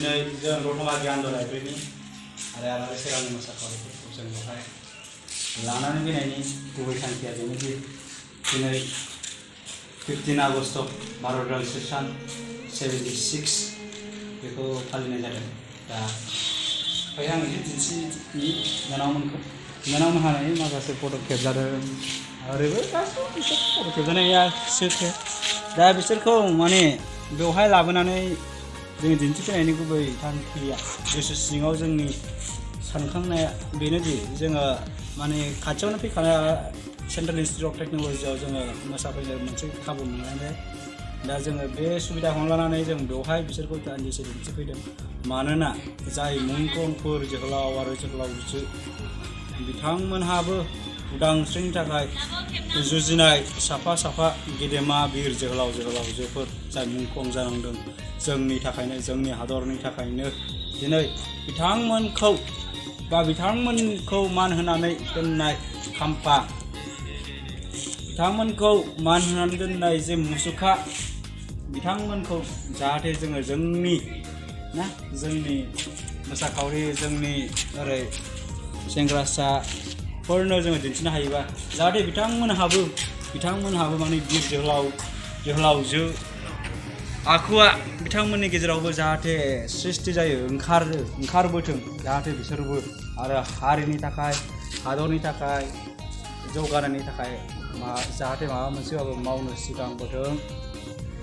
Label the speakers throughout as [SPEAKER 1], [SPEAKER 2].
[SPEAKER 1] जों दतमा ज्ञानदाय आरो आलारि सोरांनि मोसाखावरिफोरखौ जों बेवहाय लानानै फैनायनि गुबै थांखिया बेनोदि दिनै 15 आगस्ट भारत उदांस्रि सान 76 बेखौ फालिनाय जादों। दा ओमफ्राय आं दिन्थिनि बिनानावमोनहानि माखासे पदक्षेप जादों ओरैबो गासैबो पदक्षेप जानाया सैथो। दा बिसोरखौ माने बेवहाय लाबोनानै जों दिन्थिफैनायनि गुबै थांखिया गोसो सिङाव जोंनि सानखांनाया बेनोदि जोङो माने खाथियावनो फैखानाय सेन्ट्रेल इन्स्टिटिउट अफ टेक्न'लजियाव जोङो मोसाफैनो मोनसे खाबु मोननानै दा जोङो बे सुबिदाखौ लानानै जों बेवहाय बिसोरखौ दान्दिसे दिन्थिफैदों। मानोना जाय मुंख्लंफोर जोहोलाव आरो जोहोलावजो बिथांमोनहाबो उदांस्रिनि थाखाय जुजिनाय साफा साफा गेदेमा बिर जोहोलाव जोहोलावजोफोर जाय मुंख्लं जानांदों जोंनि थाखायनो जोंनि हादरनि थाखायनो दिनै बिथांमोनखौ मान होनानै दोननाय खाम्फा बिथांमोनखौ मान होनानै दोननाय जे मुसुखा बिथांमोनखौ जाहाथे जोङो जोंनि मोसाखावरि जोंनि ओरै सेंग्रासाफोरनो जोङो दिन्थिनो हायोबा जाहाथे बिथांमोनहाबो माने बिर जोहोलावजो आखुआ बिथांमोननि गेजेरावबो जाहाथे सृष्टि जायो ओंखारबोथों जाहाथे बिसोरबो आरो हारिनि थाखाय हादरनि थाखाय जौगानायनि थाखाय जाहाथे माबा मोनसेबाबो मावनो सिगांबोथों।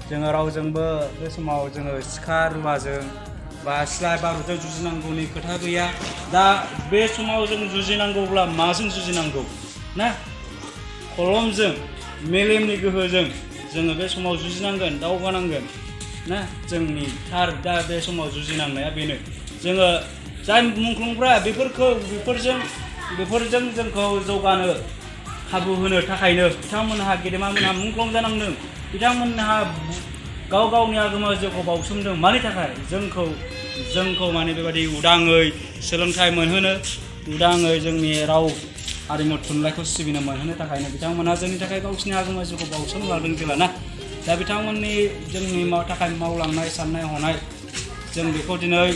[SPEAKER 1] जोङो रावजोंबो बे समाव जोङो सिखा रुवाजों बा सिलाय बारुदजों जुजिनांगौनि खोथा गैया। दा बे समाव जों जुजिनांगौब्ला माजों जुजिनांगौ ना कलमजों मेलेमनि गोहोजों जोङो बे समाव जुजिनांगोन दावगानांगोन ना जोंनि थार दा बे समाव जुजिनांनाया बेनो जोङो जाय मुंख्लंफ्रा बेफोरजों जोंखौ जौगानो खाबु होनो थाखायनो बिथांमोनहा गेदेमामोनहा मुंख्लं जानांदों। बिथांमोनहा गावनि आगोमा जिउखौ बाउसोमदों मानि थाखाय जोंखौ माने बेबायदि उदाङै सोलोंथाइ मोनहोनो उदाङै जोंनि राव हारिमु थुनलाइखौ सिबिनो मोनहोनो थाखायनो बिथांमोनहा जोंनि थाखाय गावसिनि आगोमा जिउखौ बाउसोमलांदों जेलाना दा बिथांमोननि जोंनि थाखाय मावलांनाय साननाय हनाय जों बेखौ दिनै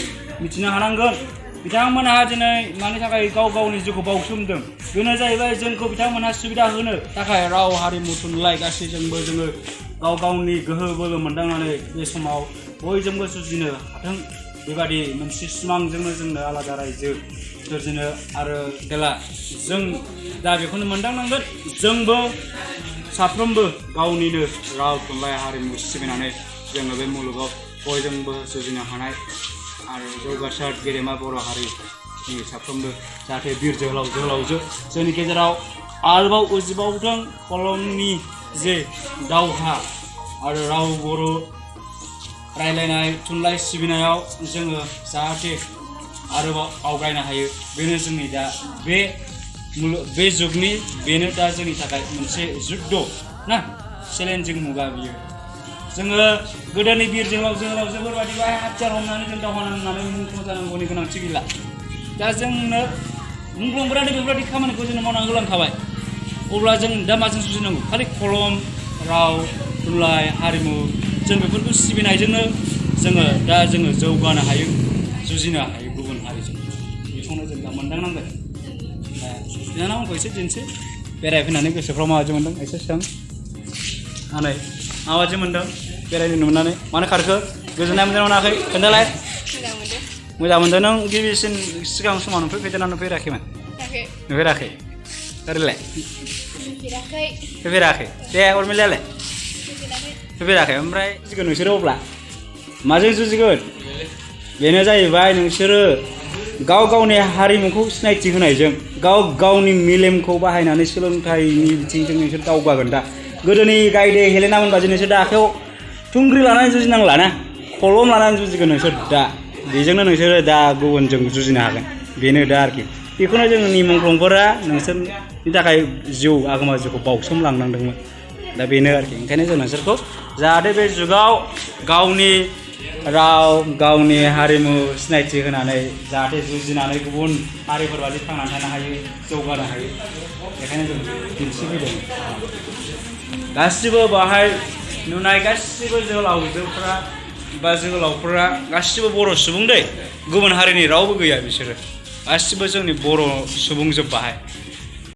[SPEAKER 1] मिथिनो हानांगोन। बिथांमोनहा दिनै मानि थाखाय गावनि जिउखौ बाउसोमदों बेनो जाहैबाय जोंखौ बिथांमोनहा सुबिदा होनो थाखाय राव हारिमु थुनलाइ गासैजोंबो जोङो गावनि गोहो बोलो मोनदांनानै बे समाव बयजोंबो जुजिनो हाथों बेबादि मोनसे सिमांजोंनो जोंनो आलादा रायजो सोरजिनो आरो जेला जों दा बेखौनो मोनदांनांगोन जोंबो साफ्रोमबो गावनिनो राव थुनलाइ हारिमु सिबिनानै जोङो बे मुलुगाव बयजोंबो जुजिनो हानाय आरो जौगासार गेदेमा बर' हारिनि साफ्रोमबो जाहाथे बिर जोहोलावजो जोंनि गेजेराव आरोबाव उजिबावथों कलमनि जे दावहा आरो राव बर' रायलायनाय थुनलाइ सिबिनायाव जोङो जाहाथे आरोबाव आवगायनो हायो बेनो जोंनि दा बे जुगनि बेनो दा जोंनि थाखाय मोनसे जुद्ध ना चेलेन्जिं मुगा बियो। जोङो गोदोनि बिर जोहोलावजोफोरबायदि हाथियार हमनानै जों दावहा नांनानै मुंख्लं जानांगौनि गोनांथि गैला। दा जोंनो मुंख्लंफोरानो बेफोरबायदि खामानिखौ जोंनो मावनानै होलांखाबाय अब्ला जों दा माजों जुजिनांगौ खालि कलम राव थुनलाइ हारिमु जों बेफोरखौ सिबिनायजोंनो जोङो जौगानो हायो जुजिनो हायो गुबुन हारिजों बेखौनो जों दा मोनदांनांगोन। बिनानावखौ एसे दिन्थि बेरायफैनानै गोसोफ्राव माबायदि मोन्दों एसे सों आनै माबायदि मोन्दों बेरायनो मोननानै मानो खारखो गोजोननाय मोनदों मोनाखै खोन्थालाय मोजां मोनदों। नों गिबिसिन सिगां समाव नुफेरदोंना नुफेराखैमोन नुफेराखै ओरैलाय नुफेराखै दे उर्मिलायालाय नुफेराखै ओमफ्राय जुजिगोन नोंसोरो अब्ला माजों जुजिगोन बेनो जाहैबाय नोंसोरो गावनि हारिमुखौ सिनायथि होनायजों गावनि मेलेमखौ बाहायनानै सोलोंथाइनि बिथिंजों नोंसोर दावगागोन। दा गोदोनि गायदे हेलेनामोन बादि नोंसोर दा आखायाव थुंग्रि लानानै जुजिनांला ना कलम लानानै जुजिगोन नोंसोर दा बेजोंनो नोंसोरो दा गुबुनजों जुजिनो हागोन बेनो दा आरोखि बेखौनो जोंनि मुंख्लंफोरा नोंसोरनि थाखाय आगोमा जिउखौ बाउसोमलांनांदोंमोन दा बेनो आरोखि ओंखायनो जों नोंसोरखौ जाहाथे बे जुगाव गावनि राव गावनि हारिमु सिनायथि होनानै जाहाथे जुजिनानै गुबुन हारिफोरबादि थांनानै थानो हायो जौगानो हायो बेखायनो जों दिन्थिफैदों। गासिबो बाहाय नुनाय गासिबो जोहोलावजोफ्रा बा जोहोलावफोरा गासिबो बर' सुबुं दै गुबुन हारिनि रावबो गैया बिसोरो गासिबो जोंनि बर' सुबुंजोब बाहाय